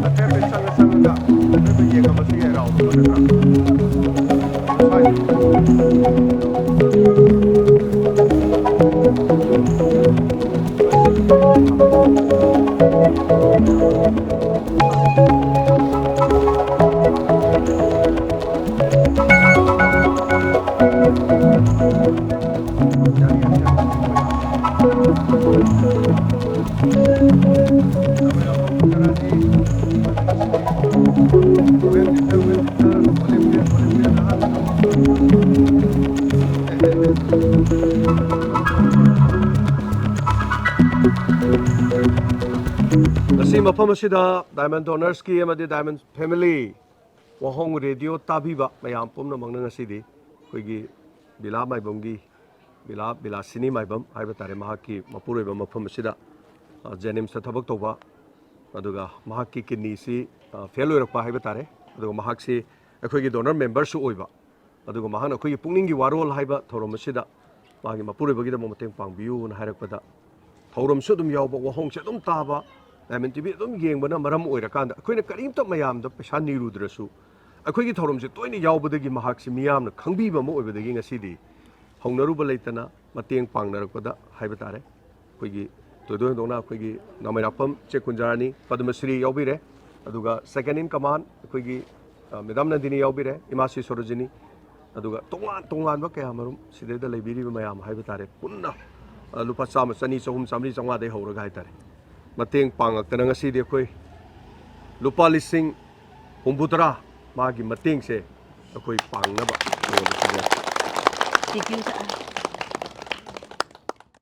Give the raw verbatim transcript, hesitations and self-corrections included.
ꯍꯥꯏꯐꯦꯠ ꯆꯪꯉ ꯆꯪꯉꯒ ꯍꯥꯏꯐꯦꯠ ꯌꯦꯡꯉꯝꯕꯁꯨ ꯌꯥꯏ, ꯔꯥꯎꯟꯗꯨꯃ ꯅꯠꯇ꯭ꯔꯥ? ꯁ꯭ꯋꯥꯏꯗ꯫ ꯉꯁꯤ ꯃꯐꯝ ꯑꯁꯤꯗ Diamond Donorski ꯑꯃꯗꯤ Diamond Family ꯋꯥꯍꯣꯡ ꯔꯦꯗꯤꯑꯣ ꯇꯥꯕꯤꯕ ꯃꯌꯥꯝ ꯄꯨꯝꯅꯃꯛꯅ ꯉꯁꯤꯗꯤ ꯑꯩꯈꯣꯏꯒꯤ ꯕꯤꯂꯥ ꯃꯥꯏꯕꯝꯒꯤ, ꯕꯤꯂꯥ, ꯕꯤꯂꯥꯁꯤꯅꯤ ꯃꯥꯏꯕꯝ ꯍꯥꯏꯕ ꯇꯥꯔꯦ, ꯃꯍꯥꯛꯀꯤ ꯃꯄꯨꯔꯣꯏꯕ ꯃꯐꯝ ꯑꯁꯤꯗ, ꯑ, ꯖꯦꯅꯤꯝꯁꯇ ꯊꯕꯛ ꯇꯧꯕ, ꯑꯗꯨꯒ ꯃꯍꯥꯛꯀꯤ ꯀꯤꯗꯅꯤꯁꯤ, ꯑ, ꯐꯦꯜ ꯑꯣꯏꯔꯛꯄ ꯍꯥꯏꯕ ꯇꯥꯔꯦ꯫ ꯑꯗꯨꯒ ꯃꯍꯥꯛꯁꯤ ꯑꯩꯈꯣꯏꯒꯤ ꯗꯣꯅꯔ ꯃꯦꯝꯕꯔꯁꯨ ꯑꯣꯏꯕ, ꯑꯗꯨꯒ ꯃꯍꯥꯛꯅ ꯑꯩꯈꯣꯏꯒꯤ ꯄꯨꯛꯅꯤꯡꯒꯤ ꯋꯥꯔꯣꯜ ꯍꯥꯏꯕ ꯊꯧꯔꯝ ꯑꯁꯤꯗ ꯃꯥꯒꯤ ꯃꯄꯨꯔꯣꯏꯕꯒꯤꯗꯃꯛ ꯃꯇꯦꯡ ꯄꯥꯡꯕꯤꯌꯨꯅ ꯍꯥꯏꯔꯛꯄꯗ, ꯊꯧꯔꯝꯁꯨ ꯑꯗꯨꯝ ꯌꯥꯎꯕ, ꯋꯥꯍꯣꯡꯁꯨ ꯑꯗꯨꯝ ꯇꯥꯕ, ꯗꯥꯏꯃꯟ ꯇꯤꯚꯤ ꯑꯗꯨꯝ ꯌꯦꯡꯕꯅ ꯃꯔꯝ ꯑꯣꯏꯔꯀꯥꯟꯗ ꯑꯩꯈꯣꯏꯅ ꯀꯔꯤꯝꯇ ꯃꯌꯥꯝꯗ ꯄꯩꯁꯥ ꯅꯤꯔꯨꯗ꯭ꯔꯁꯨ, ꯑꯩꯈꯣꯏꯒꯤ ꯊꯧꯔꯝꯁꯦ ꯇꯣꯏꯅ ꯌꯥꯎꯕꯗꯒꯤ ꯃꯍꯥꯛꯁꯤ ꯃꯤꯌꯥꯝꯅ ꯈꯪꯕꯤꯕ ꯑꯃ ꯑꯣꯏꯕꯗꯒꯤ ꯉꯁꯤꯗꯤ ꯍꯧꯅꯔꯨꯕ ꯂꯩꯇꯅ ꯃꯇꯦꯡ ꯄꯥꯡꯅꯔꯛꯄꯗ ꯍꯥꯏꯕ ꯇꯥꯔꯦ꯫ ꯑꯩꯈꯣꯏꯒꯤ ꯊꯣꯏꯗꯣꯛ ꯍꯦꯟꯗꯣꯛꯅ ꯑꯩꯈꯣꯏꯒꯤ ꯅꯥꯃꯩꯔꯥꯛꯄꯝ ꯆꯦ ꯀꯨꯟꯖꯔꯥꯅꯤ ꯄꯗꯃꯁ꯭ꯔꯤ ꯌꯥꯎꯕꯤꯔꯦ, ꯑꯗꯨꯒ second in command ꯑꯩꯈꯣꯏꯒꯤ, ꯑ, ꯃꯦꯗꯥꯝ ꯅꯟꯗꯤꯅꯤ ꯌꯥꯎꯕꯤꯔꯦ, ꯏꯃꯥꯁꯤ ꯁꯣꯔꯣꯖꯤꯅꯤ, ꯑꯗꯨꯒ ꯇꯣꯉꯥꯟ ꯇꯣꯉꯥꯟꯕ ꯀꯌꯥ ꯃꯔꯨꯝ ꯁꯤꯗꯩꯗ ꯂꯩꯕꯤꯔꯤꯕ ꯃꯌꯥꯝ ꯍꯥꯏꯕ ꯇꯥꯔꯦ, ꯄꯨꯟꯅ, ꯑ, ꯂꯨꯄꯥ ꯆꯥꯝꯃ, ꯆꯅꯤ, ꯆꯍꯨꯝ, ꯆꯥꯝꯃꯔꯤ, ꯆꯥꯝꯃꯉꯥꯗꯩ ꯍꯧꯔꯒ ꯍꯥꯏ ꯇꯥꯔꯦ, ꯃꯇꯦꯡ ꯄꯥꯡꯉꯛꯇꯅ ꯉꯁꯤꯗꯤ ꯑꯩꯈꯣꯏ ꯂꯨꯄꯥ ꯂꯤꯁꯤꯡ ꯍꯨꯝꯐꯨꯇꯔꯥ ꯃꯥꯒꯤ ꯃꯇꯦꯡꯁꯦ ꯑꯩꯈꯣꯏ ꯄꯥꯡꯅꯕ ꯇꯧꯕꯁꯤꯗ꯫ Thank you, sir.